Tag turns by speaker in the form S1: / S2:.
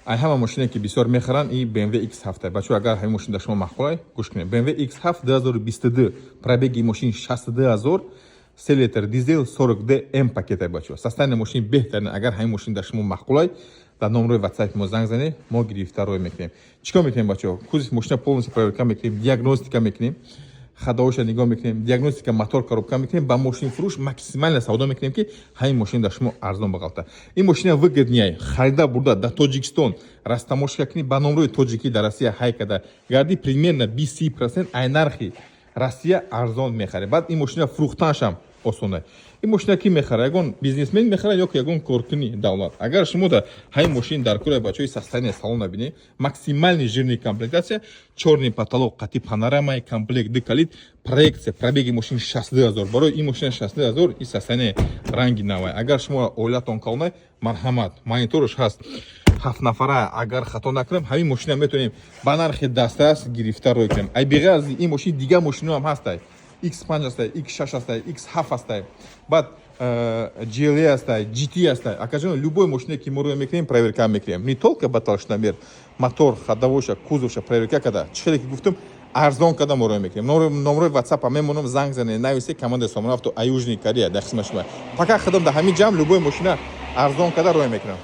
S1: Ай ҳама мошине, ки бисёр мехаранд, и BMW X7. Бачаҳо, агар ҳамин мошин дар шумо маъқулай, гӯш кунед. BMW X7 2022, пробеги мошин 62 ҳазор, 3 литр дизел, 40D М пакетай. Бачаҳо, состояние мошин беҳтарин. Агар ҳамин мошин дар шумо маъқулай, дар номерои WhatsApp мо занг занед, мо гирифта рой мекунем. Чӣ кор мекунем, бачаҳо? Кузов мошина полностью проверка мекунем, диагностика мекунем, ходовойша нигоҳ мекунем, диагностика мотор, коробка мекунем. Ба мошинфурӯш максимально савдо мекунем, ки ҳамин мошин дар шумо арзон бағалта. Ин мошина выгоднее харида бурда дар Тоҷикистон растаможка кунӣ, ба номрои тоҷикӣ дар Россия ҳай карда гарди, примерно 20-30% ай нархи Россия арзон мехаред. Баъд ин мошина фурӯхтанашам осона. Ин мошина ки мехара? Ягон бизнесмен мехара ё ки ягон коркуни давлат. Агар шумо да ҳамин мошин дар кори, бачаҳои, состояние салона бинед, максимальный жирный комплектация, чёрный потолок қати панорамай, комплект ду калид, проекция, пробеги мошин 62 ҳазор. Барои ин мошина 62 ҳазор, ин состояние ранги навай. Агар шумо оилатон калонай, марҳамат, мониторш ҳаст, ҳафт нафара. Агар хато накунем, ҳамин мошина метавонем ба нархи дастрас гирифта рой кунем. Ай биғайр ин мошин дигар мошино ҳам ҳастай: X5 ҳастай, X6 ҳастай, X7 ҳастай, баъд GLA ҳастай, GT ҳастай. Акаҷон, любой мошине, ки мо рӯя мекунем, проверка мекунем, не только ба толщиномер, мотор, ходовойша, кузовша проверка карда, чӣ хеле ки гуфтум, арзон карда мо рӯя мекунем. Номерои WhatsApp мемонам, занг занед, нависе. Командаи Сомон Авто, Южный Корея дар хизмати шумо. Пока худам дар ҳамин ҷамъ любой мошина арзон карда рӯя мекунам.